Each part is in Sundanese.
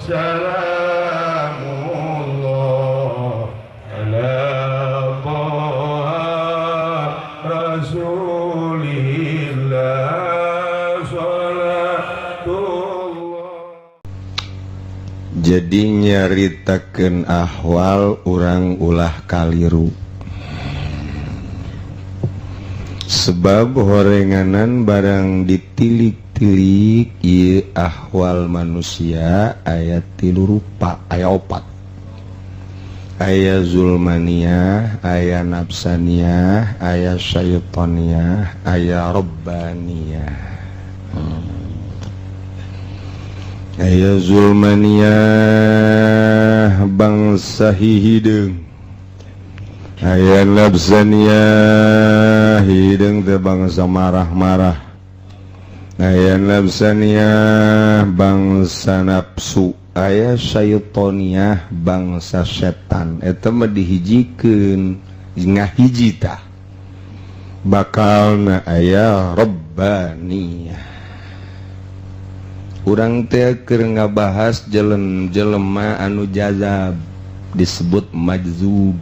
Salamullah ala Taha Rasulillah salatullah. Jadi nyaritakeun ahwal urang ulah kaliru, sebab horenganan barang ditilik-tilik ieu ahwal manusia aya tilu rupa, aya opat: aya zulmaniyah, aya nafsaniyah, aya syaitoniyah, aya robbaniyah. Aya zulmaniyah, bangsa hideung. Aya nafsaniyah, hideung teh bangsa marah-marah. Aya nafsaniyah, bangsa nafsu. Aya syaitoniyah, bangsa setan. Eta mah dihijikeun ngahiji tah bakalna aya robbaniyah. Urang teh keur ngabahas jelema anu jazab, disebut majzub.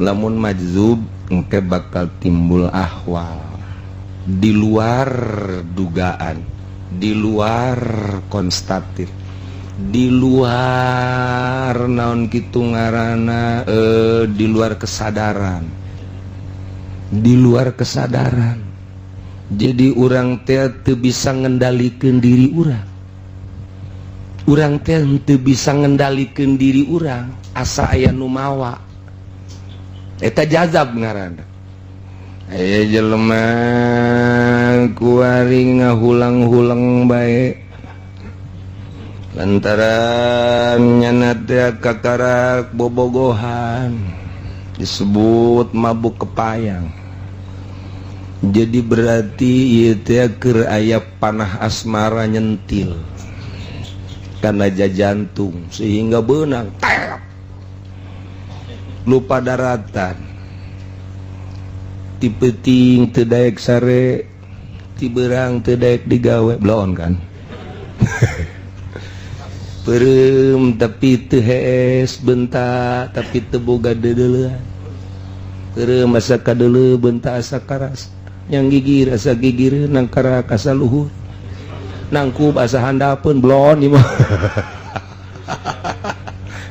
Lamun majzub, engke bakal timbul ahwal di luar dugaan, di luar konstatif, di luar naon kitu ngaranna, di luar kesadaran, di luar kesadaran. Jadi urang teh teu bisa ngendalikan diri urang, urang teh teu bisa ngendalikan diri urang, asa aya nu mawa. Eta jazab ngaranna. Aya jelema kuari ngahulang-hulang bae lantaran nyana teh kakarak bobogohan, disebut mabuk kepayang. Jadi berarti ieu teh keur aya panah asmara nyentil karena jantung sehingga benang tep lupa daratan. Ti peuting teu daek sare, ti beurang teu daek digawe, bloon kan. Peureum tapi teu hees, bentak tapi teu boga deudeulean. Peureum asa kadeuleu, bentak asa karas, yang gigir asa gigir, nangkarak asa luhur, nangkub asa handapeun. Bloon ieu mah.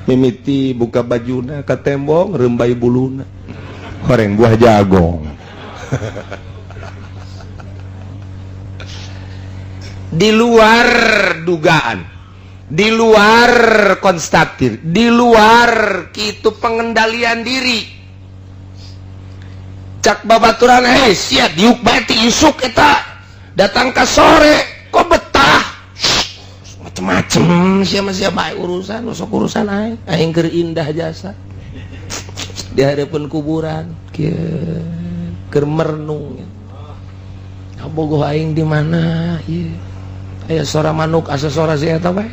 Mimiti buka bajuna ka tembong, rembay buluna, horeng buah jagong. Di luar dugaan, di luar konstatir, di luar kitu pengendalian diri. Cak babaturan, "Eh, sia diuk bae ti isuk eta datang ke sore kok betah, macem-macem sia mah, sia bae urusan, sok urusan aing, aing keur indah jasa di hadapan kuburan kieu keur merenung. Bogoh aing di mana ieu? Aya sora manuk asa sora si eta bae,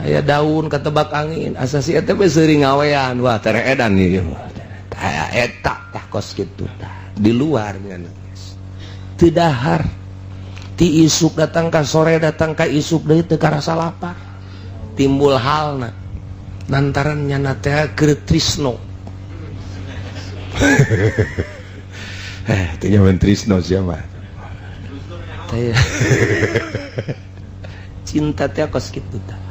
aya daun ketebak angin asa si eta bae seuring ngawean. Wah, tere edan ieu." Tah, eta tah kos kitu tah di luar teu dahar ti isuk datang ka sore, datang ka isuk deui teu karasa lapar. Timbul halna lantaran nyana teh keur trisno. Eh, teu nyaman trisno siapa teh, cinta teh kos kitu tah.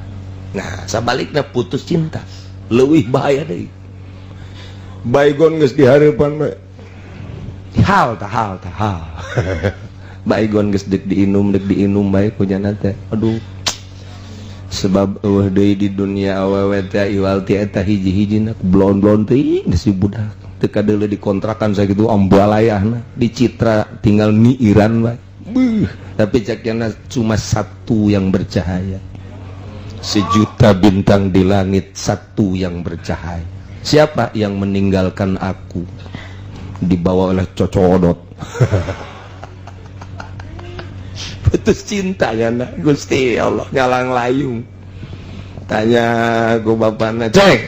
Nah, sabalikna putus cinta leuwih bahaya deui. Baygon geus di hareupan bae. Hal tah, hal tah, hal. Baygon geus dek diinum, dek diinum bae ku nyana teh. Aduh, sebab eueuh deui di dunia awewe teh iwal ti eta hiji-hijina. Blon-blon teuing si budak, teu kadeuleu dikontrakan sakitu ambalayahna di Citra, tinggal niiran bae. Beuh, tapi cak nyana cuma satu yang bercahaya, sejuta bintang di langit satu yang bercahaya. Siapa yang meninggalkan aku? Dibawa oleh cocodot. Putus cinta ya nak. Gusti Allah nyalang layung. Tanya ku bapana, "Cek,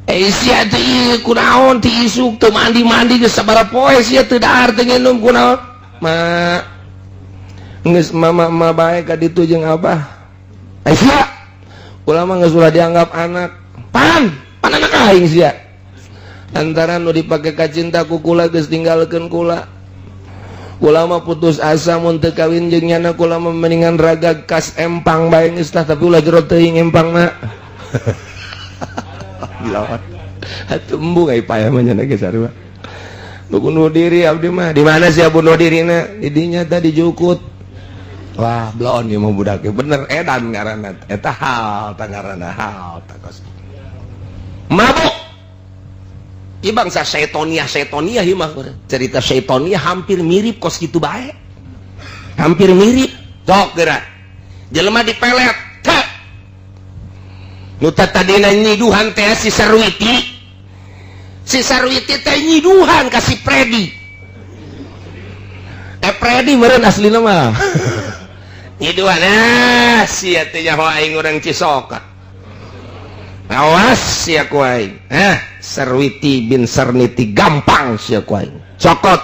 eh, sia teh ieu kunaon ti isuk teu mandi-mandi, geus sabaraha poe sia teu dahar, teu nginum, kunaon?" "Ma, geus mama ma bae ka ditu jeung abah." Aisyah ulama geus ulah dianggap anak, pan pan anak aing sia. Antara nu dipake ka cinta ku kula geus tinggalkeun kula. Kula mah putus asa mun teu kawin jeung nyana, kula mah mendingan ragag kas empang bae geus tah, tapi ulah jero teuing empangna. Gila. Atuh embung ai payah mah nyana ge sarua. Nu bunuh diri abdi mah. Di mana sih bunuh dirina? Di dinya tadi jukut. Wah, bloon ieu mah budak bener edan ngaranna. Eta hal tah ngaranna, hal tah kos. Mabuk. Ieu bangsa seitoniah, seitoniah ieu mah. Cerita seitoniah hampir mirip kos kitu bae. Hampir mirip. Sok geura. Jelema dipelet. Teh. Nu tadina nyiduhan teh si Sarwiti. Si Sarwiti teh nyiduhan ka si Predi. Eh, Predi meureun aslina mah. Nyiduhan, ah sia teh nyaho aing urang Cisoka. Awas sia ku aing. Eh, Sarwiti bin Sarniti gampang sia ku aing. Cokot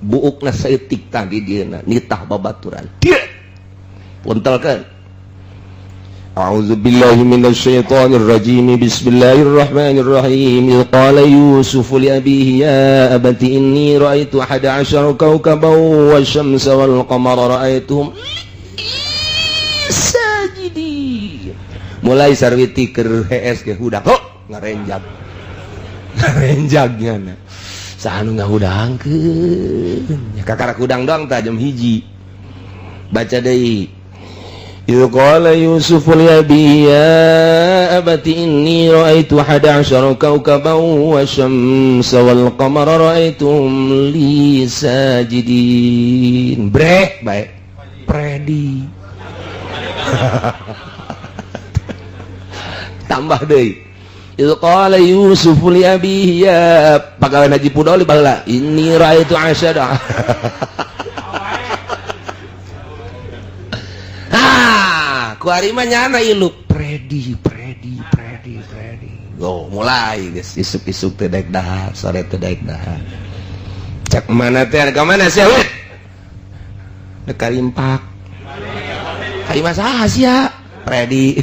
buukna saeutik tah di dieuna nitah babaturan. Dia puntelkeun. أعوذ بالله من الشيطان الرجيم، بسم الله الرحمن الرحيم. إذ قال يوسف لأبيه يا أبت إني رأيت 11 كوكبا والشمس والقمر رأيتهم ساجدين. Mulai Sarwiti keur hees ge hudang, oh ngarenjag ngarenjagnya na saha nu ngahudangkeun kakarak hudang doang tah jam 1. Baca deui. إذ قال يوسف لأبيه يا أبت إني رأيت 11 كوكبا والشمس والقمر رأيتهم لي ساجدين. Brek baik Predi tambah deui. إذ قال يوسف لأبيه ya pagawean Haji Pudoli baheula إني رأيت عشرة. Kuari mah nyana ilu Predi Predi Predi Predi. Oh, mulai geus isuk-isuk teh daek dahar, sore teh daek dahar. Cek mana teh, ka mana sia weh? Dek kalimpak. Ka imah saha sia? Predi.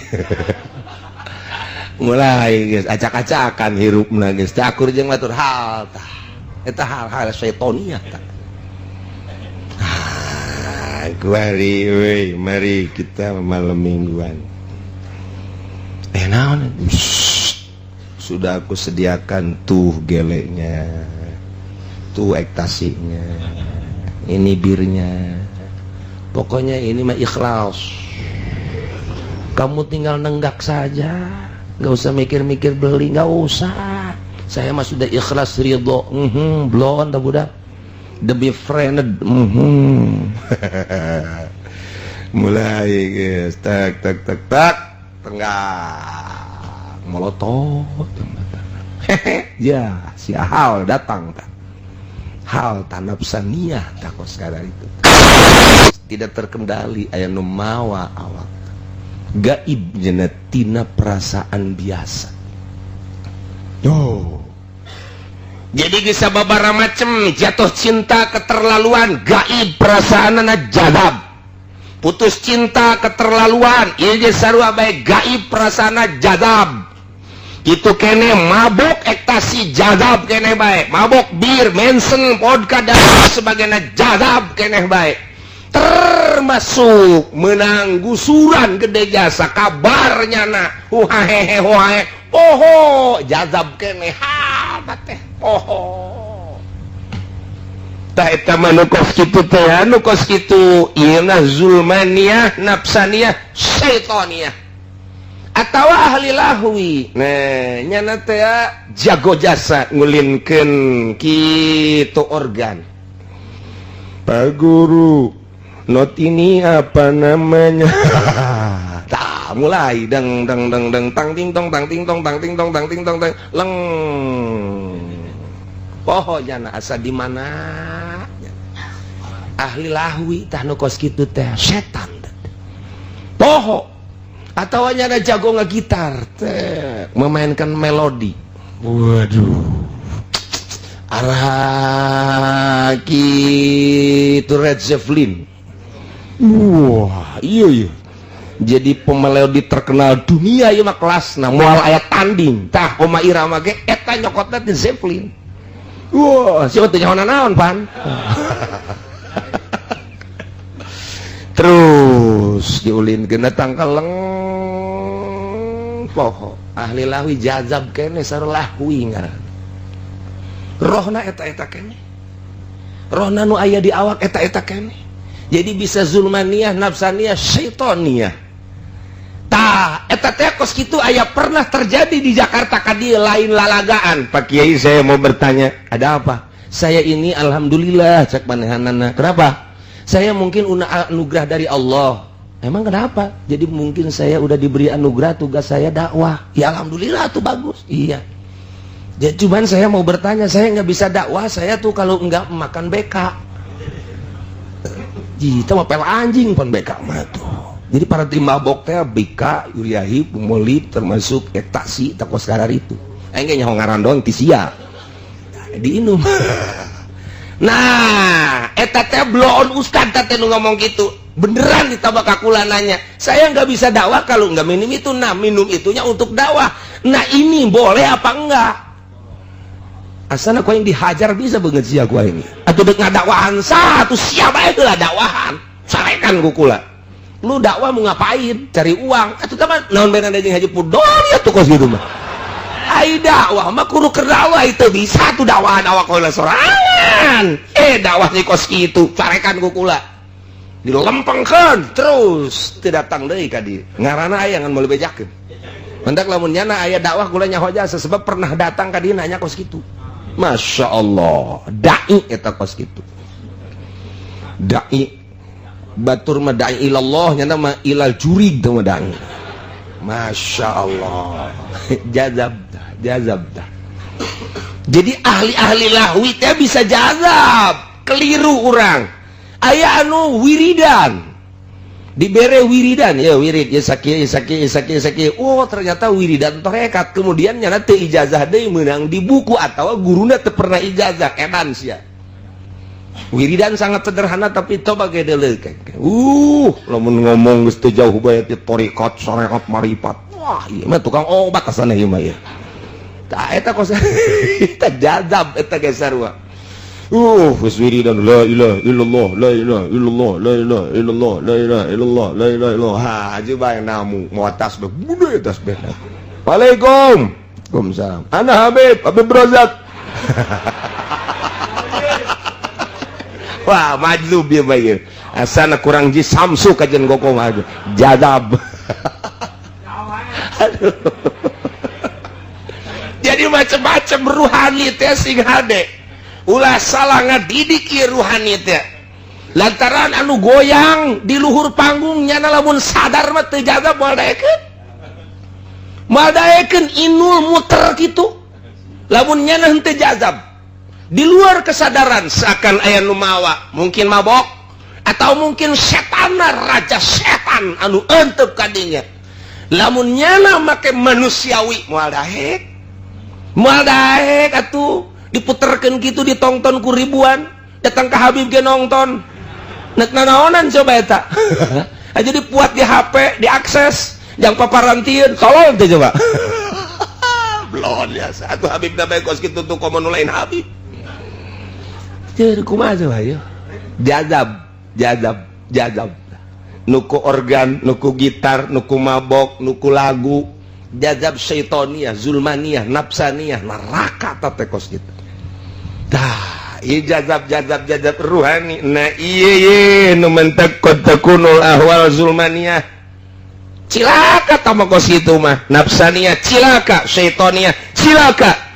Mulai geus acak-acakan hirupna geus teu akur jeung batur hal tah. Eta hal-hal seitoniah tah. Kuari, woi, mari kita malam mingguan. Eh, naon? Sudah aku sediakan tuh geleknya, tuh ekstasinya, ini birnya. Pokoknya ini mah ikhlas. Kamu tinggal nenggak saja, nggak usah mikir-mikir beli, nggak usah. Saya mah sudah ikhlas ridho. Blon dah budak. Demi friend. Mulai guys, tak tak tak tak, tenggak molotot. Hehe, ya si hal datang tak hal tanapsaniah tak kos sekarang itu tidak terkendali, aya nu mawa awak gaib jena tina perasaan biasa. Yo, jadi bisa babara macem jatuh cinta keterlaluan gaib perasaan jadab, putus cinta keterlaluan ieu ge sarua bae gaib perasaan jadab. Itu kene mabuk ekstasi jadab kene bae, mabuk bir, mensen, vodka dan sebagainya jadab kene bae, termasuk menang gusuran gede jasa kabarnya na huhahehe huhahe poho jadab kene ha teh poho tah eta mah nu kos kitu teh, nu kos kitu ieu mah zulmaniyah, nafsaniyah, syaitoniyah atawa ahli lahwi. Nah, nyana teh jago jasa ngulinkeun kitu organ. Pak Guru, not ini apa namanya? Tah, mulai deng deng deng deng tang ting tong tang ting tong tang ting tong tang ting tong tang leng. Poho jana asa di mana? Ahli lahwi tah nu kos kitu teh setan. Poho atau nyana jago ngagitar teh memainkan melodi. Waduh. Arah kitu Red Zeppelin. Wah, iya iya. Jadi pemelodi terkenal dunia ieu mah kelasna moal aya tanding. Tah, Oma Irama ge eta nyokotna ti Zeppelin. Wah, siapa teu nyaho naon pan. Terus diulinkeun tangkaleng poho ahli lahwi jazab kene sareng lahwi ngaran. Rohna eta-eta kene. Rohna nu aya di awak eta-eta kene. Jadi bisa zulmaniyah, nafsaniyah, syaitoniyah. Tah, eta teh kos kitu aya pernah terjadi di Jakarta ka dieu lain lalagaan. Pak Kiai, saya mau bertanya, ada apa? Saya ini alhamdulillah cek manehanana. Kenapa? Saya mungkin una anugerah dari Allah. Emang kenapa? Jadi mungkin saya udah diberi anugerah, tugas saya dakwah. Ya alhamdulillah tuh bagus. Iya. Ya cuman saya mau bertanya, saya nggak bisa dakwah, saya tuh kalau nggak makan BK. Jita mah pel anjing pon BK mah tuh. Jadi para mabok teh BK, Uriah Heep, Molly termasuk ekstasi takos karar itu. Aing ge nyaho ngaran doang ti sia. Diinum. Nah, eta teh bloon ustad teh nu ngomong gitu. Beneran ditambah kakula nanya. Saya nggak bisa dakwah kalau nggak minum itu. Nah, minum itunya untuk dakwah. Nah, ini boleh apa enggak? Asana kau yang dihajar bisa banget sia gua ini. Atau dek ngadakwahan satu siapa itu lah dakwahan. Sarekan kukula. Lu dakwah mau ngapain? Cari uang. Atau teman naon benan jeung haji pudol ya tuh kos gitu mah. Ai dakwah mah kudu keur dakwah itu bisa tuh dakwahan awak heula sorangan. Dakwahnya kos kitu, carekan kukula. Dilempengkeun terus teu datang deui ka dieu. Ngaranna aya ngan meuli bejakeun. Mendak lamun nyana aya dakwah kula nyaho jasa sebab pernah datang ka dieu nanya kos kitu. Masya Allah, dai eta kos kitu. Dai batur mah dai ilallah nyana mah ilal jurig teh mah dai. Masya Allah. Jazab dah, jazab dah. Jadi ahli-ahli lahwi teh bisa jazab, keliru orang. Aya anu wiridan. Dibere wiridan, ya wirid, ya sakit, ya sakit, ya sakit, ya sakit. Oh, ternyata wiridan torekat. Kemudian nyana teu ijazah deui meunang di buku atau guruna teu pernah ijazah, edan sia. Wiridan sangat sederhana tapi coba ge deuleu. Lamun ngomong geus teu jauh bae ti torekat, syariat, marifat. Wah, ieu mah tukang obat asana ieu mah ieu. Tah eta kos eta jazab eta ge sarua. Geus wiridan la ilaha illallah, la ilaha illallah, la ilaha illallah, la ilaha illallah, la ilaha illallah. Ha, aja bae namu mau tas be bude tas be. Waalaikum. Waalaikumsalam. Ana Habib, Habib Rozak. Wah, majlub ieu mah ieu. Asana kurang ji samsu kajen gokong aja. Jadab. Aduh. Jadi macam-macam ruhani teh sing hade. Ulah salah ngadidik ieu ruhani teh. Lantaran anu goyang di luhur panggung nyana lamun sadar mah teu jaga moal daekeun. Moal daekeun inul muter kitu. Lamun nyana henteu jazab. Di luar kesadaran seakan aya nu mawa, mungkin mabok atau mungkin setana raja setan anu entep kadinya. Lamun nyana make manusiawi moal daek. Moal daek atuh diputerkeun kitu ditonton ku ribuan, datang ke Habib ge nonton. Nek nanaonan coba eta. Aja dipuat di HP, diakses, jang paparantieun, tolong teh coba. Belon biasa. Atuh Habib da bae kos kitu tuh komo nu lain Habib. Jadi kumaha coba ieu? Jazab, jazab, jazab. Nuku organ, nuku gitar, nuku mabok, nuku lagu, jazab syaitoniyah, zulmaniyah, nafsaniyah, neraka teh kos kitu. Tah, ieu jazab jazab jazab ruhani. Nah, ieu ye nu mentek qad takunul ahwal zulmaniyah. Cilaka tama kos kitu mah, nafsaniyah cilaka, syaitoniyah cilaka.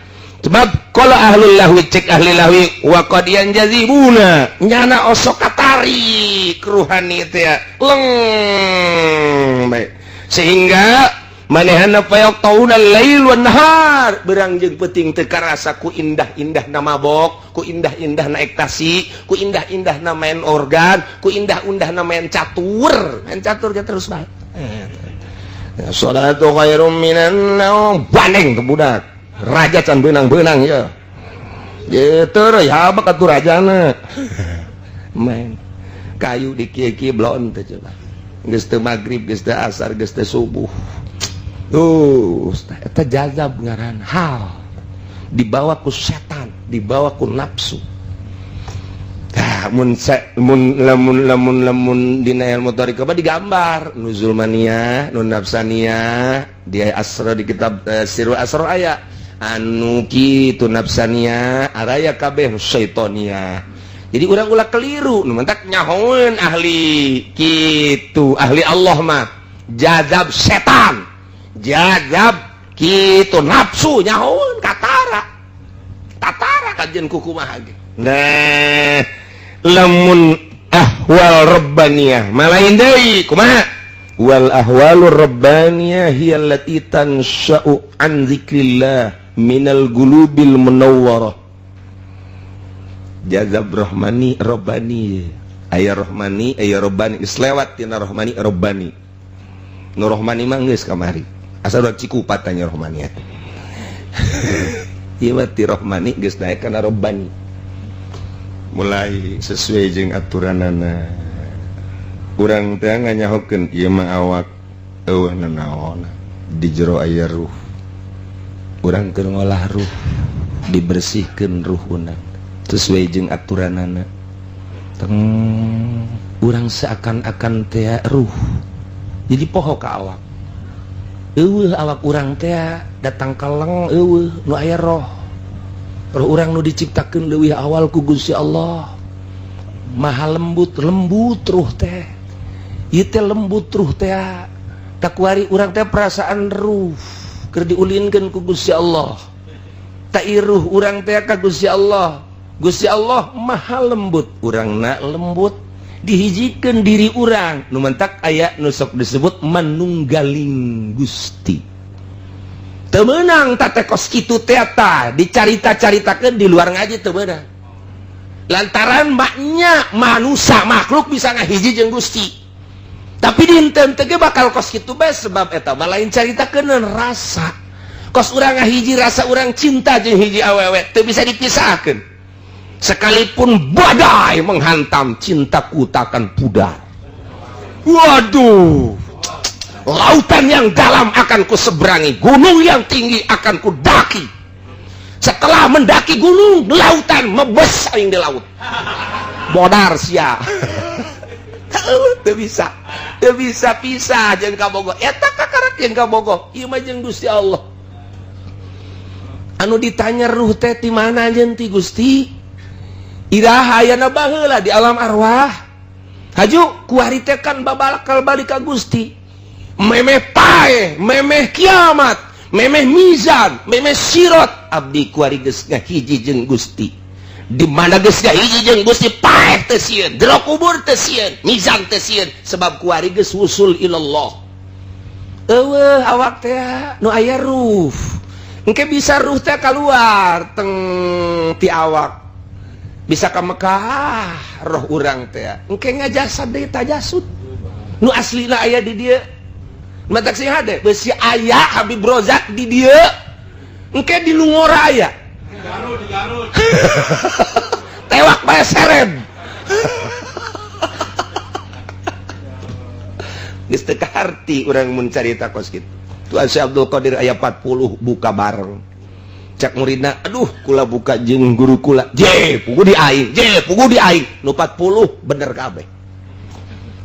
Sebab kalau ahlul lahwi cek ahli lahwi wa qad yanjazibuna nyana osok katarik ruhani teh leng baik sehingga manehana payok tauna lail wan nahar berang jeung peuting teu karasa ku indah-indah na mabok, ku indah-indah na ektasi, ku indah-indah na main organ, ku indah-indah na main catur, main catur ge terus bae. Salatu khairum minan naum bandeng ke budak. Raja can beunang-beunang ya. Gitu ya bak atuh rajana. Main kayu di kieu-kieu blon teh coba. Geus teu magrib, geus teu asar, geus teu subuh. Tuh, eta jazab ngaran, hal dibawa ku setan, dibawa ku nafsu. Tah, mun mun lamun lamun lamun dina ilmu thariqah mah digambar nu zulmania, nu nafsania, di asra, di kitab Sirrul Asrar aya anu kitu nafsania, araya kabeh syaitonia. Jadi urang ulah keliru, nu mentak nyahoeun ahli kitu, ahli Allah mah jazab setan, jazab kitu nafsu, nyahoeun katara tatara kajian kukumaha ge. Nah, lamun ahwal rabbaniyah malain deui kumaha? Wal ahwalur rabbaniyah hiya allati tansha'u an dzikrillah minal qulubil munawwarah. Jazab rohmani, robbani, aya rohmani, aya robbani, geus lewat tina rohmani, robbani. Nu rohmani mah geus kamari, asa udah Cikupa tanya rohmani. Ieu mah ti rohmani geus naik kana robbani, mulai sesuai jeung aturanana. Urang teh nganyahokeun ieu mah awak eueuh nanaon, di jero aya ruh. Urang keur ngolah ruh, dibersihkeun ruh urang sesuai jeung aturanana. Teng, urang seakan-akan teh ruh jadi poho ka awak. Eueuh awak urang teh, datang kaleng eueuh, nu aya roh. Roh urang nu diciptakeun leuwih awal ku Gusti Allah maha lembut. Lembut ruh teh, ieu teh lembut ruh teh. Takuari urang teh perasaan ruh keur diulinkeun ku Gusti Allah. Tak iruh urang teh ka Gusti Allah. Gusti Allah maha lembut, urangna lembut, dihijikeun diri urang. Nu mentak aya nu sok disebut manunggaling Gusti. Teu meunang teh kos kitu teh ta dicarita-caritakeun di luar ngaji, teu meunang, lantaran maknya manusia makhluk bisa ngahiji jeung Gusti. Tapi di henteu ge bakal kos kitu bae, sebab eta mah lain caritakeun rasa. Kos urang ngahiji, rasa urang cinta jeung hiji awewe teu bisa dipisahkeun. Sekalipun badai menghantam, cintaku takkan pudar. Waduh, lautan yang dalam akan ku seberangi, gunung yang tinggi akan ku daki. Setelah mendaki gunung, lautan, mebes aing di laut, modar sia. Teu bisa, teu bisa pisah jeung kabogoh. Eta kakarak jeung kabogoh, ieu mah jeung Gusti Allah. Anu ditanya ruh teh ti mana jeung ti Gusti, iraha ayana? Baheula di alam arwah. Haju kuari teh kan babalakal balik ka Gusti, memeh paeh, memeh kiamat, memeh mizan, memeh sirot, abdi kuari geus ngahiji jeung Gusti. Di mana geus ngahiji jeung Gusti, paeh teu sieun, jero kubur teu sieun, mizan teu sieun, sebab kuari geus wusul ilallah. Eueuh awak teh, nu aya ruh. Engke bisa ruh teh keluar teng ti awak, bisa ka Mekah roh urang teh. Engke ngajasad deui, tajasud nu aslina aya di dieu. Matak sing hade besi aya Habib Rozak di dieu, engke di Lungora aya. Garut, di Garut. Tewak bae sereb. Geus teu kaharti urang mun carita kos kitu. Tuan Syekh Abdul Qadir aya 40 buka bareng. Cak muridna, "Aduh, kula buka jeung guru kula." Je, puguh di aing, je, puguh di aing. Nu 40 bener kabeh.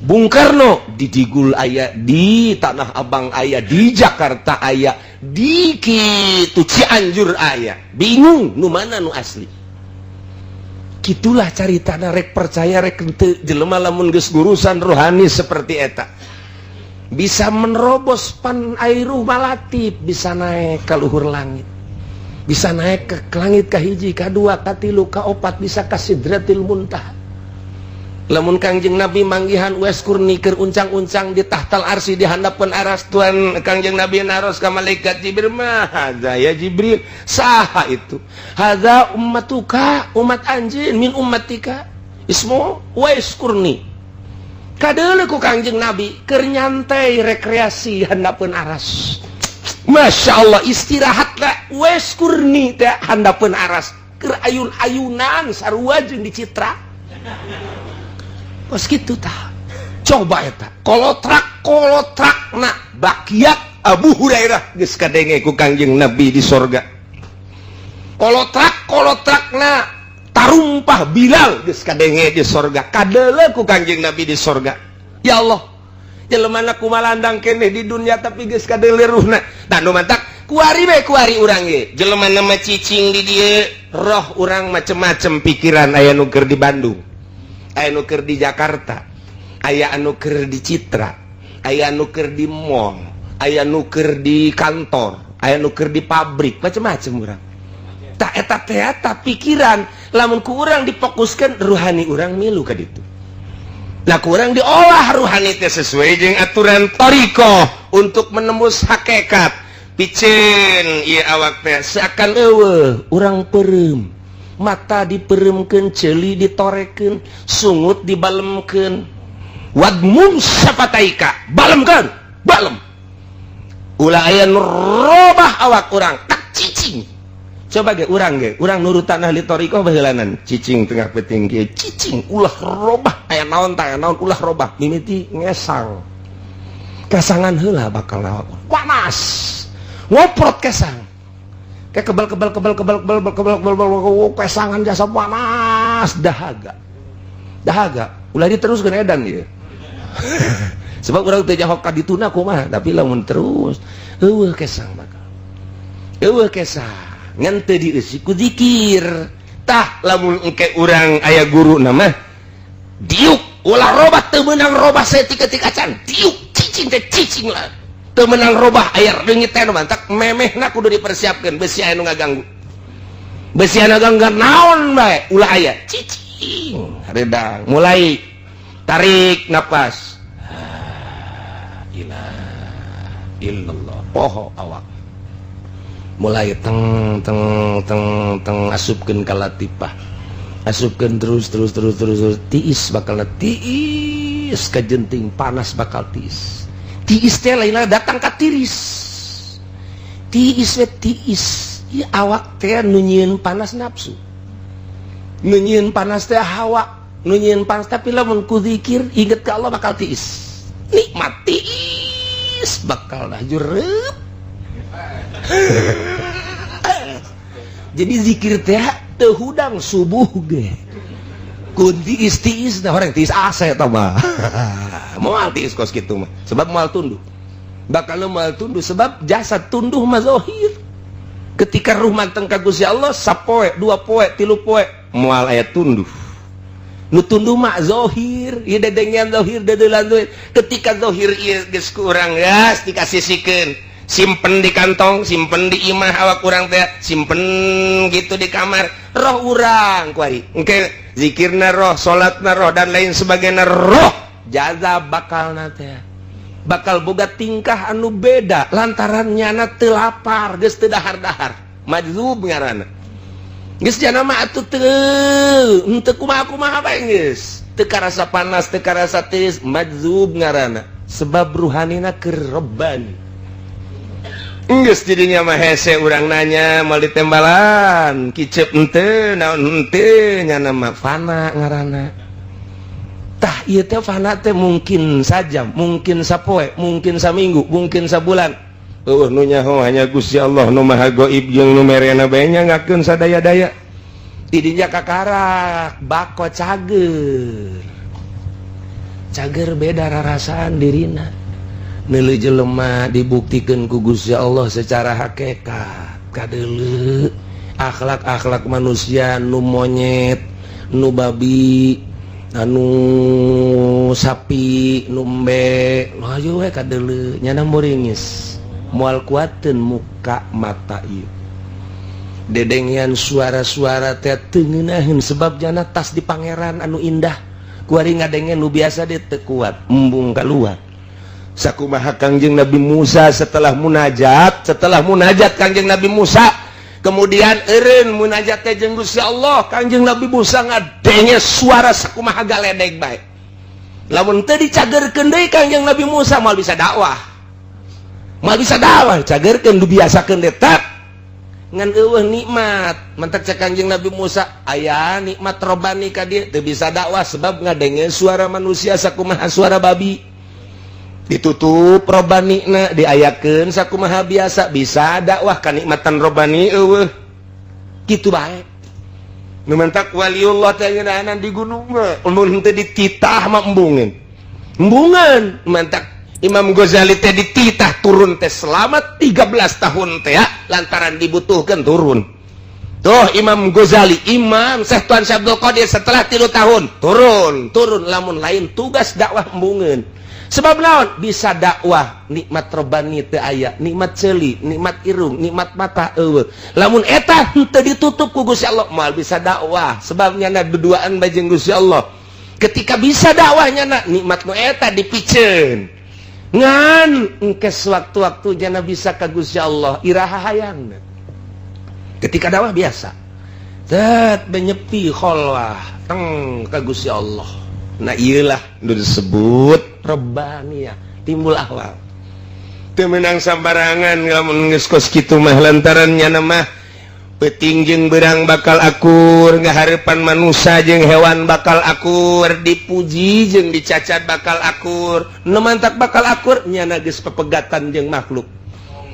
Bung Karno di Digul aya, di Tanah Abang aya, di Jakarta aya, di kitu Cianjur aya. Bingung nu mana nu asli. Gitulah caritana, rek percaya rek henteu, jelema lamun geus urusan rohani seperti eta bisa menerobos pan airuh malatib, bisa naik ke luhur langit, bisa naik ke langit ka hiji, ka dua, ka tilu, ka opat, bisa ka Sidratil Muntaha. Lamun Kangjeng Nabi manggihan Uwais Qurni keur uncang-uncang di tahtal arsy, di handapeun aras, Tuan Kangjeng Nabi naros ka malaikat Jibril, "Ma hadza ya Jibril?" "Saha itu?" "Hadza ummatuka, umat anjeun, min ummatika, ismu Uwais Qurni." Kadeuleu ku Kangjeng Nabi keur nyantai, rekreasi handapeun aras. Masya Allah, istirahat lah Uwais Qurni teh handapeun aras, keur ayun-ayunan sarua jeung dicitra. Kos kitu tah. Coba eta kolotrak kolotrak na bakiak Abu Hurairah geus kadenge ku Kangjeng Nabi di sorga. Kolotrak kolotrak na tarumpah Bilal geus kadenge di sorga, kadeuleu ku Kangjeng Nabi di sorga. Ya Allah, jelema kumalandang keneh di dunia, tapi geus kadeuleu ruhna. Tah, nu mantak kuari we, kuari urang ge jelema nama cicing di dieu, roh urang macem-macem pikiran. Aya nu keur di Bandung, aya nu keur di Jakarta, aya anu keur di Citra, aya nu keur di mall, aya nu keur di kantor, aya nu keur di pabrik, macem-macem urang. Tak eta teh pikiran lamun ku urang difokuskan, ruhani urang milu ka ditu. Nah, kurang diolah ruhani teh sesuai jeung aturan thoriqoh untuk menembus hakikat. Piceun ieu awak teh seakan eueuh, urang peureum, mata dipeuremkeun, ceuli ditorekeun, sungut dibalemkeun. Wadmum syafataika, balemkeun, balem, ulah aya nu robah awak urang tak cicing. Coba ge urang, ge urang nurutan ahli thoriqoh baheulanan, cicing tengah peuting kieu, cicing, ulah robah aya naon, tah aya naon, ulah robah. Mimiti ngesang, kesangan heula, bakal awak panas, ngoprot kesang kayak kebal kebal kebal kebal kebal kebal kebal kebal kebal, kesangan jasa panas, dahaga dahaga. Ulah diteruskeun, edan ieu, sebab urang teu nyaho ka dituna kumaha. Tapi lamun terus, eueuh kesang, bakal eueuh kesang, ngan teu dieusi ku zikir. Tah, lamun engke urang aya guru nama diuk, ulah robah, teu meunang robah saeutik-eutik acan, diuk, cicing teh cicing lah, teu meunang robah. Aya reungit teh, mantak memehna kudu dipersiapkeun, besi aya nu ngaganggu, besi aya ngaganggu naon bae, ulah aya, cicing redang, mulai tarik napas, ilaha illallah, poho awak, mulai teng teng teng teng, asupkeun ka latifah, asupkeun terus terus terus terus terus, tiis, bakal tiis kajenting panas, bakal tiis. Tiis teh lain, datang ka tiris, tiis we, tiis. Ieu awak teh nu nyieun panas nafsu, nu nyieun panas teh hawa, nu nyieun panas. Tapi lamun ku zikir, inget ke Allah, bakal tiis, nikmat, tiis, bakal dah jurep. Jadi zikir teh teu hudang subuh ge kun tiis tiis. Nah, orang tiis AC eta mah moal tiis kos kitu mah, sebab moal tunduh, bakal moal tunduh, sebab jasad tunduh mah zahir. Ketika ruh manteng ka Gusti Allah, sapoe, dua poe, tilu poe, moal aya tunduh. Nu tunduh mah zahir ieu, dedengean zahir, dedeulan zahir. Ketika zahir ieu geus ku urang geus dikasisikeun, simpen di kantong, simpen di imah awak urang teh, simpen gitu di kamar, roh urang kuari engke zikirna roh, salatna roh, dan lain sebagainya roh jaza, bakal teh bakal boga tingkah anu beda lantaran nyana teu lapar, geus teu dahar-dahar. Majzub ngaranna. Geus jana mah atuh teu henteu kumaha-kumaha bae, geus teu karasa panas, teu karasa tiis. Majzub ngaranna, sebab ruhanina keur robbani. Geus jadinya mah hese urang nanya, mau ditembalan kicep henteu, naon henteu, nyana mah fana ngaranna. Tah, ieu teh fana teh mungkin saja, mungkin sapoe, mungkin saminggu, mungkin sabulan. Eueuh nu nyaho, hanya Gusti Allah nu Maha Gaib jeung nu merena bae nyangakeun sadaya-daya. Tidinya kakarak bako cager cager, beda rarasaan dirina. Neuleuh jelema dibuktikan ku Gusti Allah secara hakikat, kadeuleu akhlak-akhlak manusia, nu monyet, nu babi, anu sapi, nu embe, ayo we kadeuleu, nyana muringis, moal kuateun muka mata ieu. Dedengean suara-suara teh teu ngeunaheun, sebab jana tas di pangeran anu indah. Kuari ngadenge nu biasa dia teu kuat, embung keluar. Sakumaha Kangjeng Nabi Musa setelah munajat, setelah munajat Kangjeng Nabi Musa, kemudian eureun munajat teh jeung Gusti Allah, Kangjeng Nabi Musa ngadenge suara sakumaha galedeg bae. Lamun teu dicagerkeun deui, Kangjeng Nabi Musa moal bisa dakwah, moal bisa dakwah. Cagerkeun, dibiasakeun deui, tak Ngan eueuh nikmat. Mentek cek Kanjeng Nabi Musa, aya nikmat robani ka dieu teu bisa dakwah sebab ngadenge suara manusia sakumaha suara babi. Ditutup robani na diayakeun sakumaha biasa bisa dakwah kanikmatan robani eueuh. Kitu bae. Nu mentak waliullah teh ngeunahan di gunung mah, mun teu dititah mah embungeun. Embungeun mentak Imam Ghazali teh dititah turun teh selama 13 tahun teh ya, lantaran dibutuhkan turun. Tuh Imam Ghazali, Imam Syekh Tuan Syekh Abdul Qadir setelah 3 tahun turun, turun lamun lain tugas dakwah embungeun. Sebab naon? Bisa dakwah nikmat robani teu aya, nikmat ceuli, nikmat irung, nikmat mata eueuh. Lamun eta henteu ditutup ku Gusti Allah moal bisa dakwah sebab nyana duduaan bae jeung Gusti Allah. Ketika bisa dakwahnya na nikmat nu eta dipiceun. Ngan engke sewaktu-waktu jana bisa ka Gusti Allah iraha hayang. Ketika dakwah biasa. Zat benyepi kholwah teng ka Gusti Allah. Nah iyalah nu disebut rabbaniyah, timbul ahwal. Teu meunang sambarangan lamun geus kos kitu mah lantaran nyana mah peuting jeung beurang bakal akur, ngahareupan manusia jeung hewan bakal akur, dipuji jeung dicacat bakal akur, nu mantak bakal akur nyana geus pepegatan jeung makhluk.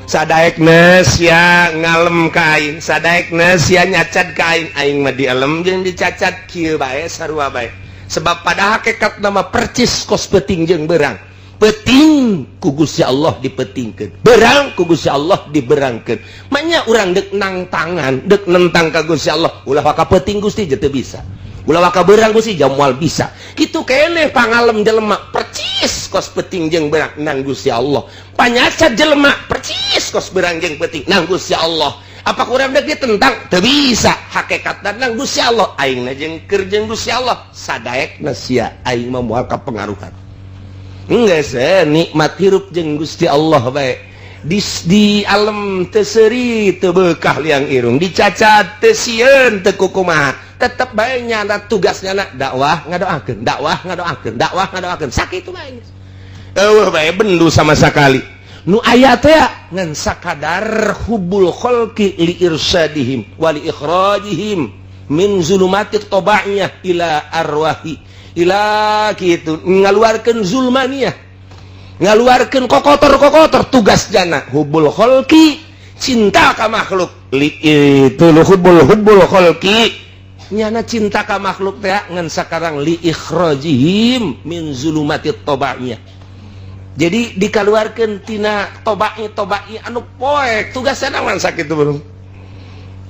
Sadaekna sia ngalem ka aing, sadaekna sia nyacat ka aing, aing mah dialem jeung dicacat kieu bae sarua bae. Sebab pada hakikat nama percis kos peuting jeung beurang. Peuting ku Gusti Allah dipeutingkeun, berang ku Gusti Allah diberangkeun. Manya urang dek nang tangan, dek nentang ka Gusti Allah, ulah waka peuting Gusti teu bisa. Ulah waka berang Gusti jauh moal bisa. Kitu keneh pangalem jelema percis kos peuting jeung berang nang Gusti Allah. Panyacat jelema percis kos berang jeung peuting nang Gusti Allah. Apa kurang dek ditentang? Teu bisa. Hakikatna nang Gusti Allah, aingna jeung keur jeung Gusti Allah. Sadaekna sia aing mah moal kapengaruhan. Enggak sih, nikmat hirup jeung Gusti Allah bae. Di alam teu seuri teu beukah liang irung, dicacat teu sieun teu kukumaha. Tetep bae nyana tugasnya na dakwah ngadoakeun, dakwah ngadoakeun, dakwah ngadoakeun. Sakitu bae. Eueuh bae bendu sama sakali. Nu aya teh ngan sakadar hubbul khalqi li irsyadihim wa li ikhrajihim min zulumati tabaiyah ila arwahi ila gitu ngaluarkeun zulmaniyah, ngaluarkeun kokotor-kokotor. Tugas jana hubbul khalqi, cinta ka makhluk li itu hubbul hubbul khalqi nyana cinta ka makhluk teh ngan sakarang li ikhrajihim min zulumati tabaiyah. Jadi dikaluarkeun tina tobai tobai anu poek tugasna mah sakitu belum.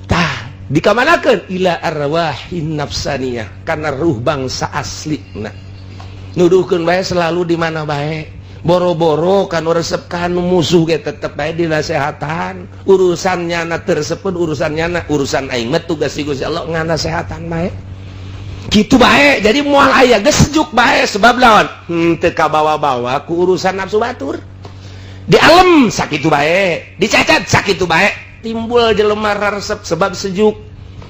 Tah dikamanakeun ila arwahin nafsaniyah karena ruh bangsa asli. Nah nuduhkeun bae selalu di mana bae boro-boro kan resep kan musuh ge tetep bae dinasehatan. Urusan nyana tersepun urusan nyana urusan aing mah tugas si Gusti Allah nganasehatan bae kitu bae. Jadi moal aya geus sejuk bae sebab lawan teu kabawa-bawa ku urusan nafsu batur. Di alam sakitu bae, dicacat sakitu bae, timbul jelema resep sebab sejuk.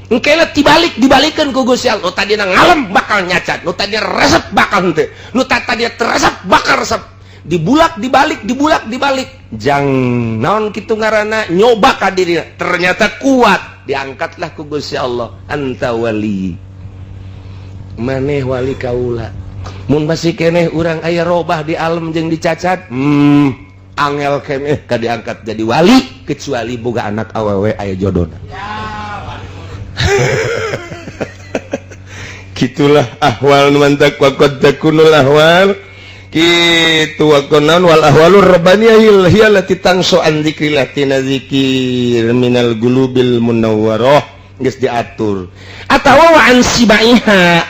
Engke dibalik dibalikeun ku Gusti Allah. Nu tadina ngalem bakal nyacat, nu tadina resep bakal henteu, nu tadina teresep bakal resep. Dibulak dibalik, dibulak dibalik, jang naon kitu ngaranna nyoba ka dirina ternyata kuat, diangkatlah ku Gusti Allah, anta wali, maneh wali kaula. Mun masih keneh urang aya robah di alam jeung dicacat, angel keneh ka diangkat jadi wali kecuali boga anak awewe aya jodona. Gitulah ahwal nu mantak waqad takunul ahwal kitu waqonan wal ahwalur rabbaniyah hiya allati tangsu an dzikrillah tina zikir minal gulubil munawwarah geus diatur atawa wa an sibaiha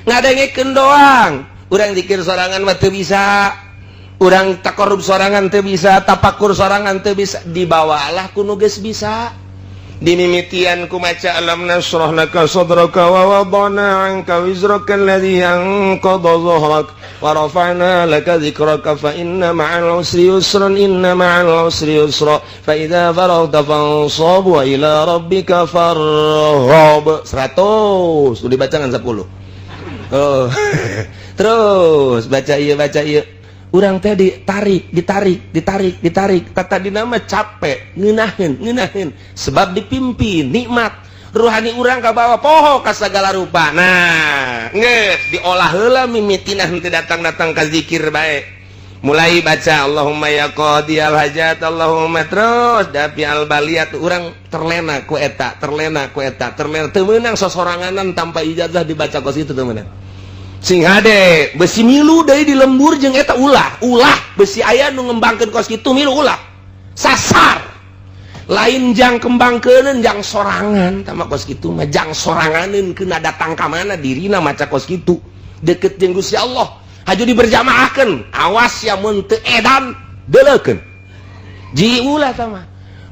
ngadengekeun doang. Urang zikir sorangan mah teu bisa, urang takorup sorangan teu bisa, tapakur sorangan teu bisa, dibawalah ku nu geus bisa. Dimimitian ku maca alam nasrah laka sadraka wa wadana anka wizraka alladhi anqadha dhahrak wa rafa'na laka dzikraka fa inna ma'al usri yusran inna ma'al usri yusra fa idza faragta fansab wa ila rabbika farghab. 100 udah dibaca ngan 10. Oh. Terus baca ieu, baca ieu. Urang teh ditarik, ditarik, ditarik, ditarik. Kata dinama capek, ngeunaheun, ngeunaheun. Sebab dipimpin, nikmat. Ruhani urang ka bawah poho ka sagala rupa. Nah, geus diolah heula mimitina henteu datang-datang ka zikir bae. Mulai baca Allahumma ya qadiyal hajat, Allahumma terus dafi al baliyat, urang terlena ku eta, terlena ku eta, terlena. Teu meunang sosoranganan tanpa ijazah dibaca kos itu teu meunang. Sing hade besi milu deui di lembur jeung eta ulah, ulah besi aya nu ngembangkeun kos kitu milu ulah. Sasar. Lain jang kembangkeuneun jang sorangan tama kos kitu mah jang soranganeun keuna datang ka mana dirina maca kos kitu. Deket jeung Gusti Allah. Haju diberjamaahkeun, awas ya mun teu edan deuleukeun. Ji ulah tama.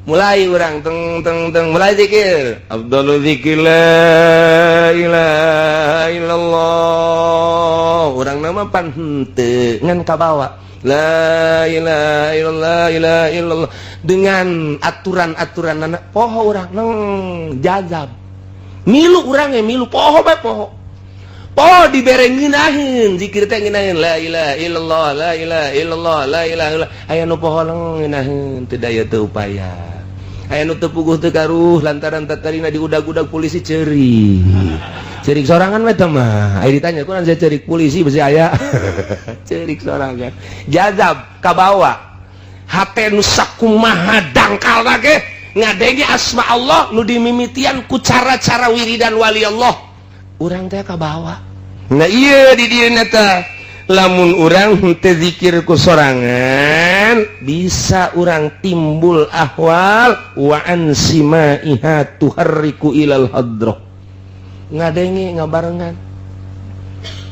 Mulai urang teng teng teng mulai zikir. Afdalu zikir la ilaha illallah. Urang nama pan henteu ngan kabawa. La ilaha illallah, ilaha illallah dengan aturan-aturan anak poho urang neng jazab. Milu urang ge milu poho bae poho. Oh dibere ngeunaheun zikir teh ngeunaheun la ilaha illallah, la ilaha illallah, la ilaha illallah. Aya nu poho ngeunaheun teu daya teu upaya. Aya nu teu puguh teu karuh lantaran tatarina diudag-udag polisi ceurik. Ceurik sorangan mah teh mah. Aya ditanya kunaon saya ceurik polisi besi aya. Ceurik sorangan. Jazab kabawa. Hate nu sakumaha dangkalna ge ngadenge asma Allah nu dimimitian ku cara-cara wiridan wali Allah. Urang teh kabawa. Nah iya di dieu teh lamun urang henteu zikir ku sorangan bisa urang timbul ahwal wa an simaiha tuharriku ilal hadrah. Ngadenge ngabarengan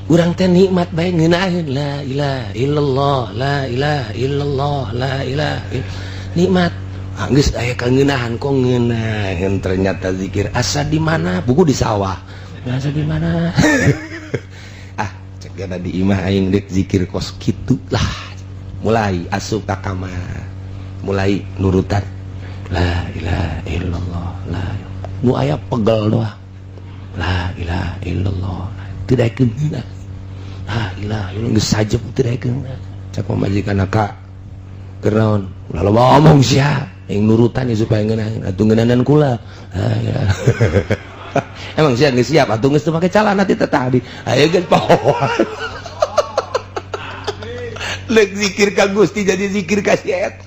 urang teh nikmat bae ngeunaheun la ilaha illallah, la ilaha illallah, la ilaha nikmat. Ah, geus aya kangeunahan kok ngeunaheun ternyata zikir asa di mana buku di sawah asa di mana. Ah cek gana di imah aing dek zikir kos kitu lah. Mulai asup ka kamar mulai nurutan la ilaha illallah, la nu aya pegel doang la ilaha illallah teu daekeun la ilaha illallah geus sajep teu daekeun. Cek pamajikan ka keur naon ulah loba omong sia aing nurutan ya supaya ngeunaheun atuh ngeunahan kula. Ah, ya. Emang siap geus siap atuh geus teu make calana ti tadi. Ayo geus pohoan. Leuk zikir ka Gusti jadi zikir ka si eta.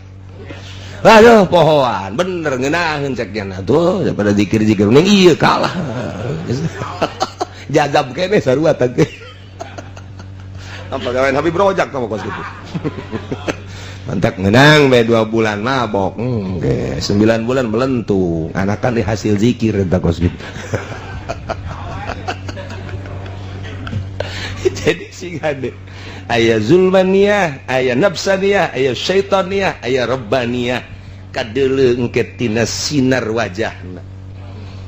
Aduh pohoan bener ngeunaheun cek nya atuh daripada zikir-zikir ning ieu kalah. Jazab keneh sarua teh. Apa gawean Habib Rojak tah kos kitu. Mantak ngenang bae 2 bulan mabok. Oke, 9 bulan melentung. Anakan di hasil zikir eta kos kitu. Jadi sing hade aya zulmaniyah, aya nafsaniyah, aya syaitaniyah, aya rabbaniyah. Kadeuleu engke tina sinar wajahna.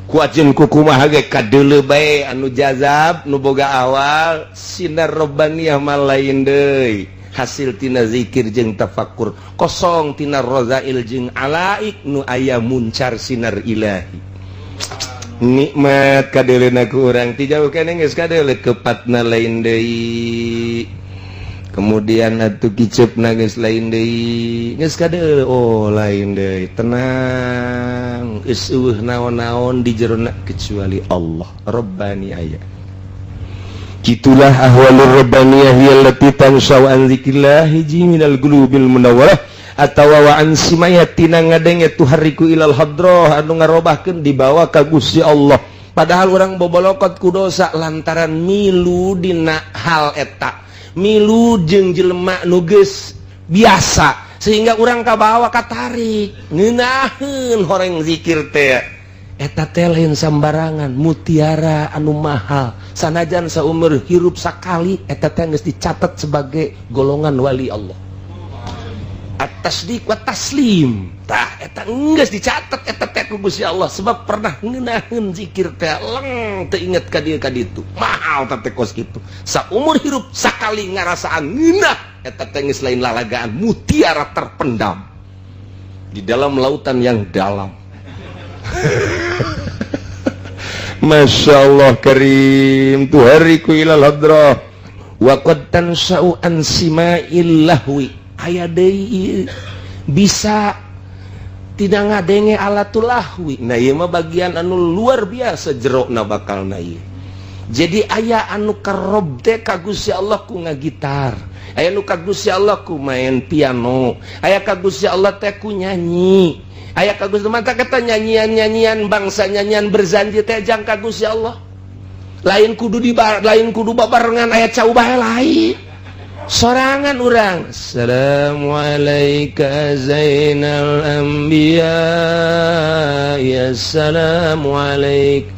Kuajeun kukumaha ge kadeuleu bae anu jazab nu boga awal sinar rabbaniyah mah lain deui. Hasil tina zikir jeung tafakur kosong tina rozail jeung alaik nu aya muncar sinar ilahi. Nikmat kadeuleuna ku urang ti jauh keneh geus kadeuleu kepatna lain deui. Kemudian atuh kiceupna geus lain deui. Geus kadeuleu oh lain deui. Tenang geus eueuh naon-naon di jerona kecuali Allah Rabbani aya. Gitulah ahwalur rabbaniyah allati tansau an dzikrillah minal qulubil munawwarah atawa wa an simayatina ngadenge tuhariku ilal hadrah anu ngarobahkeun dibawa ka Gusti Allah. Padahal urang bobolokot ku dosa lantaran milu dina hal eta, milu jeung jelema nu geus biasa sehingga urang kabawa katarik ngeunaheun horeng zikir teh. Eta teh lain sambarangan mutiara anu mahal sanajan saumur hirup sakali eta teh geus dicatat sebagai golongan wali Allah. At-tasdiq wa taslim tah eta geus dicatat eta teh ku Gusti Allah sebab pernah ngeunaheun zikir teh leng teu inget ka dieu ka ditu mahal teh kos kitu saumur hirup sakali ngarasaan ngeunah eta teh geus lain lalagaan mutiara terpendam di dalam lautan yang dalam. Masya Allah karim tuhariku ilal hadrah Wa qad tansya'u an sima'il lahwi, aya deui bisa tidak ngadenge alatul lahwi. Nah, ieu mah bagian anu luar biasa jerokna bakalna ieu. Jadi aya anu karob teh ka Gusti Allah ku ngagitar, aya nu ka Gusti Allah ku main piano, aya ka Gusti Allah teh ku nyanyi, aya ka Gusti mata kata nyanyian-nyanyian bangsa, nyanyian berzanji teh jang ka Gusti Allah. Lain kudu di lain kudu babarengan, aya cau bae, lain sorangan urang. Assalamualaikum zainal anbiya, ya assalamualaikum,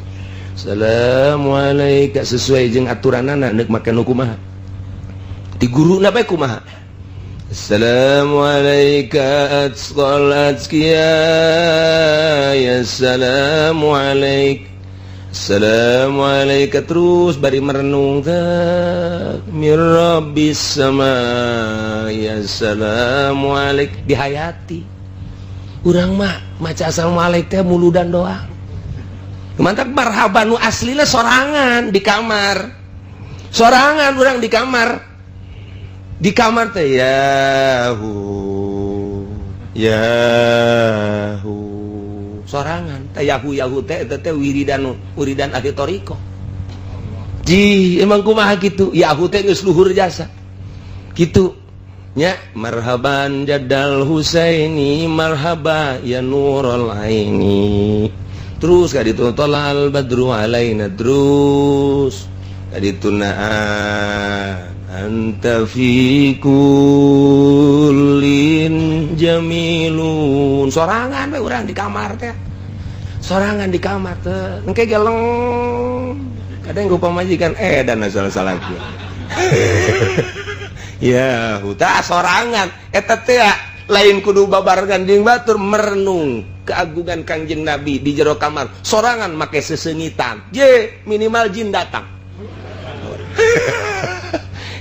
assalamualaikum, sesuai jeung aturanana. Neuk make nu kumaha di guru na bae kumaha. Assalamualaikum atqal atqiya, ya assalamualaikum, assalamualaikum, terus bari merenung mir rabbis sama, ya assalamualaikum, dihayati. Urang mah maca assalamualaikum teh muludan doang. Mantap, marhaban nu aslina sorangan di kamar, sorangan urang di kamar, di kamar teh yahu yahu sorangan teh, yahu yahu teh. Eta teh wiridan, wiridan ahli thoriqoh ji. Emang kumaha gitu, yahu teh geus luhur jasa gitu nya. Marhaban jadal Husaini, marhaba ya nurul aini, terus ka ditu tolal badru alaina, terus ka ditu anta fi kullin jamilun. Sorangan we urang di kamar teh, sorangan di kamar teh engke geleng kadang ku pamajikan dan asal salah ya huta sorangan. Eta teh lain kudu babarengan jeung batur. Merenung keagungan Kangjeng Nabi di jero kamar sorangan make sesengitan je, minimal jin datang.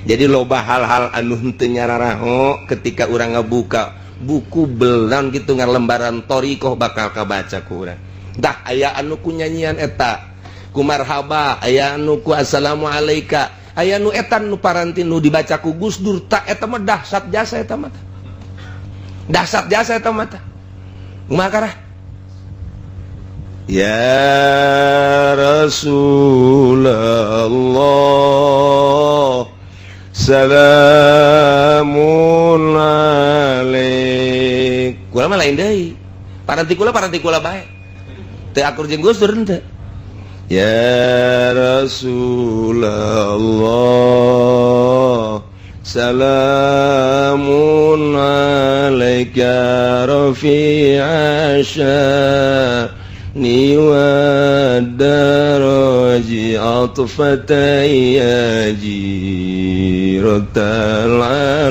Jadi loba hal-hal anu henteu nyararaho ketika urang ngabuka buku belan gitu, ngan lembaran thoriqoh bakal kabaca ku urang. Dah aya anu ku nyanyian eta, ku marhaba, aya anu ku assalamualaika, aya nu etan nu paranti nu dibaca ku Gus Dur. Tak eta mah dahsyat jasa, eta mah dahsyat jasa eta mah. Kumaha karah? Ya Rasulullah, salamun alaik. Kula mah lain deui. Paranti kula, paranti kula bae. Teu akur jeung Gus Dur henteu. Ya Rasulullah, salamun alaika rafi'a syani wa daraji atfata ya jiratal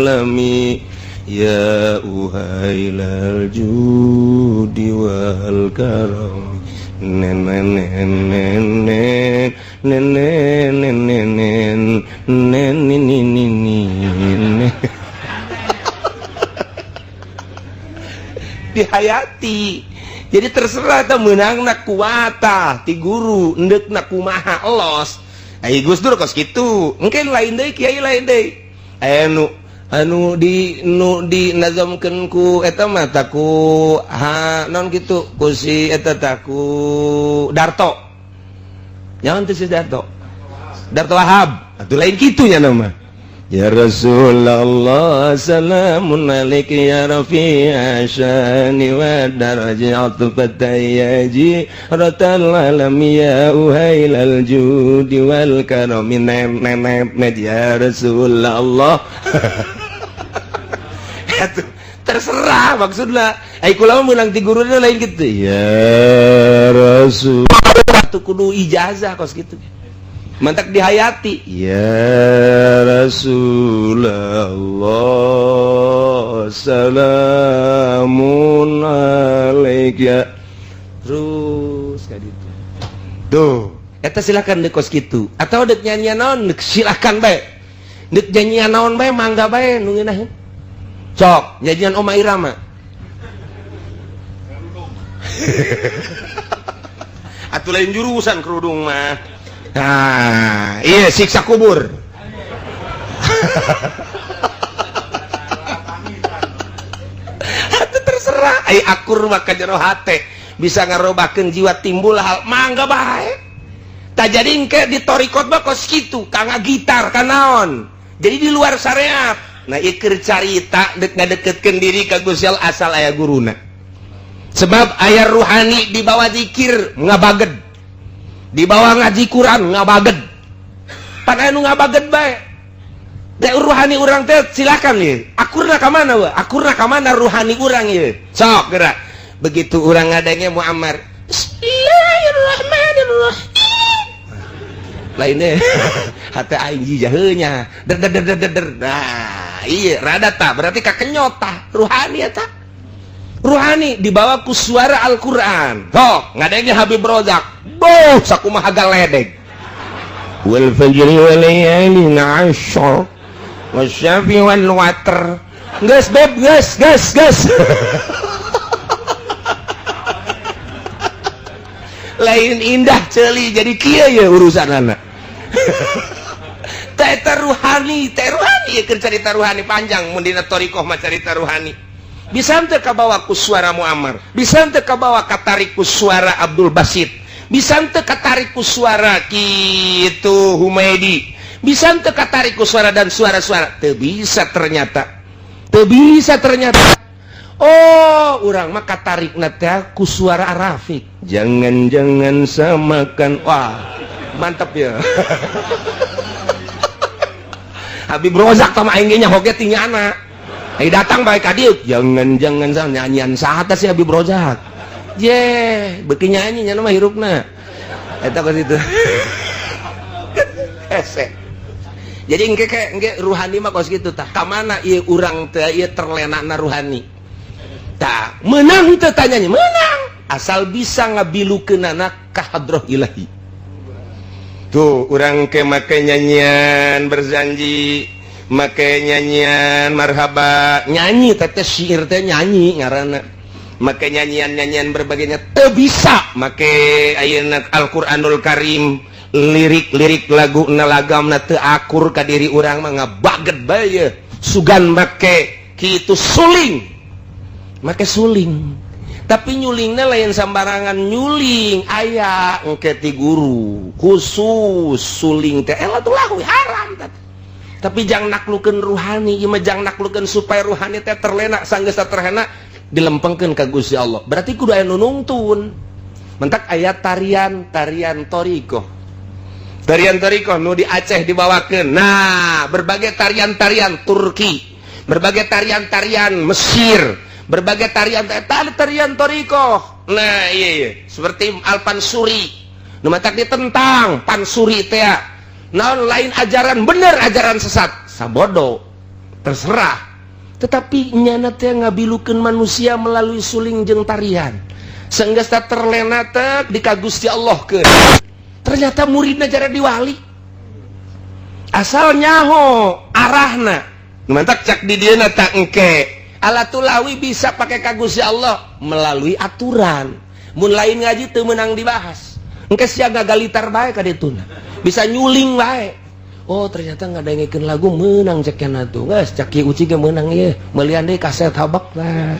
alami ya uhailal judi wal karam nen nen nen nen nen nen nen nen nen nen nen nen nen. Dihayati. Jadi terserah teh meunangna kuata ti guru endekna kumaha elos. Ai Gus Dur kos kitu, engke lain deui, kiai lain deui. Aya nu anu di nu di nazamkeun ku eta mah ku ha non kitu ku si eta tah, ku Darto. Nyaon teh si Darto? Darto Wahab. Atuh lain kitu nya nama. Ya Rasulullah, salamun alaika ya rafi'a syani wa daraji atfata ya jiratal alami ya uhailal judi wal karami nen nen nen ya Rasulullah. Atuh terserah maksudna. Ai kula mah meunang ti guruna lain gitu. Ya Rasul tuh kudu ijazah kos gitu. Mantak dihayati. Ya Rasulullah, salamun alaika, terus ka ditu tuh. Eta silakan deuk kos kitu atau deuk nyanyian naon deuk, silakan bae. Deuk nyanyian naon bae mangga bae nu ngeunaheun. Sok nyanyian Oma Irama atuh, lain jurusan kerudung mah. Nah, iya siksa kubur. Atuh terserah ai akur mah ka jero hate bisa ngarobahkeun jiwa timbul hal mangga bae. Tak jadi engke di torikot mah kos kitu kanggo gitar kanaon. Jadi di luar syariat. Nah ieu keur carita dek ngadeketkeun diri ka Gusti Allah asal aya guruna. Sebab aya ruhani di bawah zikir ngabaged. Di bawah ngaji Quran ngabaged. Pan aya nu ngabaged bae. Teh ruhani urang teh silakan ieu. Akurna ka mana we? Akurna ka mana ruhani urang ieu? Sok gerak. Begitu urang ngadenge Muammar, bismillahirrahmanirrahim. Lainnya hati aing jijaheunya. Der der der der der. Nah, iya rada tah berarti kakenyot tah ruhani eta. Ruhani dibawa ku suara Al-Qur'an. Sok ngadenge Habib Rozak. Boh sakumaha galedeg. Wal fajri wal layalin asyr. Wasyafi wal watr. Geus beb geus geus geus. Lain indah ceuli jadi kieu ye urusanana. Teh ruhani, teh ruhani ieu keur carita ruhani panjang mun dina thariqah mah carita ruhani. Bisa teu kabawa ku suara Muammar, bisa teu kabawa katarik ku suara Abdul Basit, bisa teu katarik ku suara kitu Humaidi, bisa teu katarik ku suara dan suara-suara. Teu bisa ternyata. Teu bisa ternyata. Oh, urang mah katarikna teh ku suara Rafiq. Jangan-jangan samakan. Wah, mantap ya. Habib Rozak sama aing ge nyaho ge ti nyana. Ai datang bae ka dieu, jangan-jangan sama nyanyian saha teh si Habib Rozak. Ye, beuki nyanyi nya mah hirupna. Eta kos itu. Hese. Jadi engke engke ruhani mah kos kitu tah. Ka mana ieu urang teh ieu terlenana ruhani? Tak menang teh tanyanya, menang. Asal bisa ngabilukeunana ka hadroh ilahi. Tuh urang ke make nyanyian berzanji, make nyanyian marhaba, nyanyi teh syair teh nyanyi ngaranna. Make nyanyian-nyanyian berbagainya teu bisa make ayeuna Al-Qur'anul Karim, lirik-lirik lagu na lagamna teu akur ka diri urang mah ngabaget bae ye. Sugan make kitu suling. Make suling. Tapi nyulingna lain sambarangan nyuling, aya engke ti guru khusus suling teh elah tuh lahu haram teh. Tapi jang naklukeun ruhani, ieu mah jang naklukeun supaya ruhani teh terlena, sanggeus terlena dilempengkeun ka Gusti Allah. Berarti kudu aya nu nungtun. Mentak aya tarian, tarian thariqah. Tarian thariqah nu di Aceh dibawakeun. Nah, berbagai tarian-tarian Turki, berbagai tarian-tarian Mesir, berbagai tarian tarian thariqah. Nah, iya, iya. Seperti Al-Pansuri. Nu matak ditentang Pansuri teh. Naon lain ajaran bener ajaran sesat. Sabodo. Terserah. Tetapi nyana teh ngabilukeun manusia melalui suling jeung tarian. Sanggeus terlena teh di ka Gusti Allah keun. Ternyata muridna jara diwali. Asal nyaho arahna. Nu matak cak di dieuna tak engke. Alatulawi bisa pakai ka Gusti Allah melalui aturan. Mun lain ngaji teu meunang dibahas. Engke sia gagalitar bae ka dituna. Bisa nyuling bae. Oh, ternyata ngadengekeun lagu meunang cek cenah tuh. Geus cak Ki Uci ge meunang ieu. Meulian deui kaset habak lah.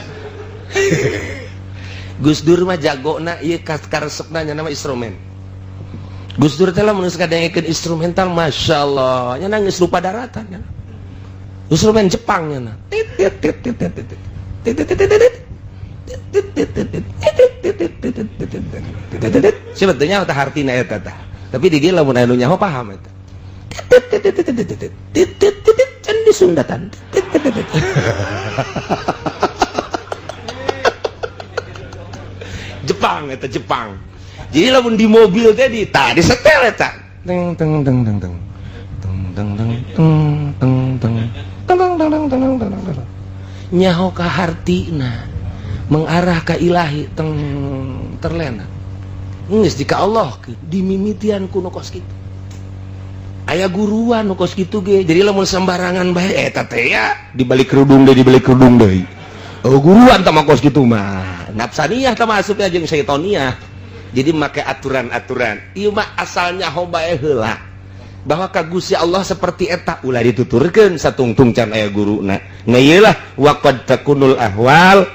Gus Dur mah jagona ieu karesepna nya nama instrumen. Gus Dur teh lamun geus ngadengekeun instrumental masyaallah, nya geus lupa daratan nya. Instrumen Jepang nya. Tit tit tit tit tit tit tit tit tit tit tit. Sebetulnya teh hartina eta tah. Tapi di dieu lamun anu nyaho paham eta. Tit tit tit tit tit tit tit tit tit candi Sundatan. Tit tit tit. Jepang eta Jepang. Jadi lamun di mobil teh di tah disetel eta. Teng teng teng teng teng. Teng teng teng teng teng teng. Teng teng teng teng teng teng. Nyaho ka hartina mengarah ka ilahi teng terlena. Geus jika Allah dimimitian ku nu kos kitu. Aya guruan nu kos kitu ge. Jadi lamun sembarangan bae eta teh ya dibalik kerudung deui, dibalik kerudung deui. Oh, guruan tah mah kos kitu mah. Nafsaniyah tah masuknya jeung syaitoniah. Jadi make aturan-aturan. Ieu mah asalnya nyaho bae heula. Bahwa ka Gusti Allah seperti eta ulah dituturkeun satungtung can aya guruna. Nah, ieu lah waqad takunul ahwal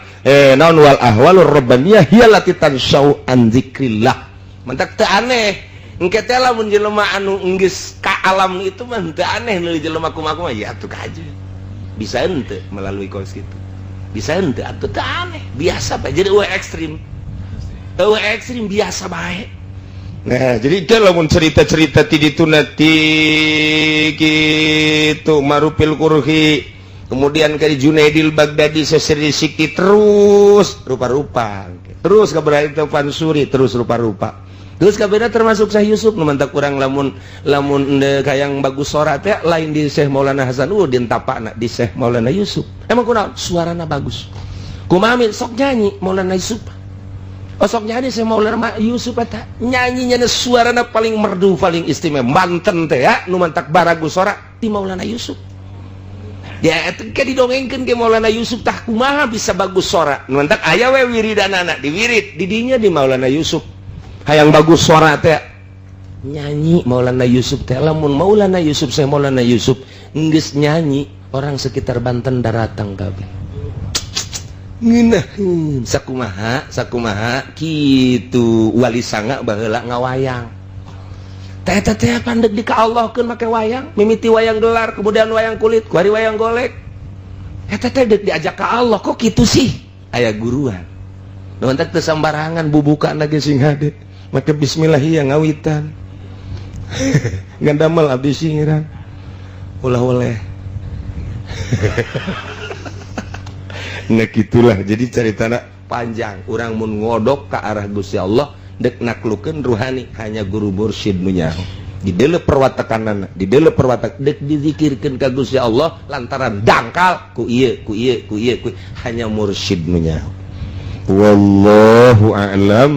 naon wal ahwalur rabbaniyah hiya lati tansyau an dzikrillah. Mantak teu aneh. Engke teh lamun jelema anu enggeus ka alam itu mah teu aneh nu jelema kumaha-kumaha ya atuh kaje. Bisa henteu melalui kos kitu. Bisa henteu atuh, teu aneh, biasa bae. Jadi eueuh ekstrim. Eueuh ekstrim, biasa bae. Nah, jadi itu lamun cerita-cerita ti ditu nanti gitu Marufil Kurhi, kemudian ke Junaidil Baghdadi, Seseri Sikti, terus rupa-rupa, terus kabar itu Pansuri, terus rupa-rupa, terus kabarnya termasuk Syekh Yusuf nu mantak kurang lamun lamun kayang bagus sora teh lain di Syekh Maulana Hasan Udin, tapakna di Syekh Maulana Yusuf. Emang kunaon suarana bagus? Kumaha sok nyanyi Maulana Yusuf? Oh, sok nyanyi Syekh Maulana Yusuf eta nyanyinya, suarana paling merdu, paling istimewa. Banten teh ya nu mantak baragus sora di Maulana Yusuf. Ya eta ke didongengkeun ke Maulana Yusuf, tah kumaha bisa bagus sora? Nu mantak aya we wiridanana, diwirid di dinya di Maulana Yusuf. Hayang bagus sora teh nyanyi Maulana Yusuf teh. Lamun Maulana Yusuf, saya Maulana Yusuf geus nyanyi, orang sekitar Banten daratang kabeh. Ngeunaheun sakumaha sakumaha kitu Wali Sanga baheula ngawayang teh. Teh teh pandeg di ka Allah keun make wayang, mimiti wayang gelar, kemudian wayang kulit, kuari wayang golek. Eta teh deuk diajak ka Allah. Kok kitu sih? Aya guruan. Nu teu sambarangan bubuka lagi, sing hade make bismillah ya ngawitan ngandamel abdi singiran ulah oleh. Nah, gitulah. Jadi ceritana panjang. Urang mun ngodok ke arah Gusti Allah, dek naklukeun ruhani, hanya guru mursyid nu nyaho di deuleu perwatakanana, di deuleu perwatak dek dizikirkeun ka Gusti Allah lantaran dangkal ku ieu, ku ieu, ku ieu, ku hanya mursyid nu nyaho. Wallahu a'lam.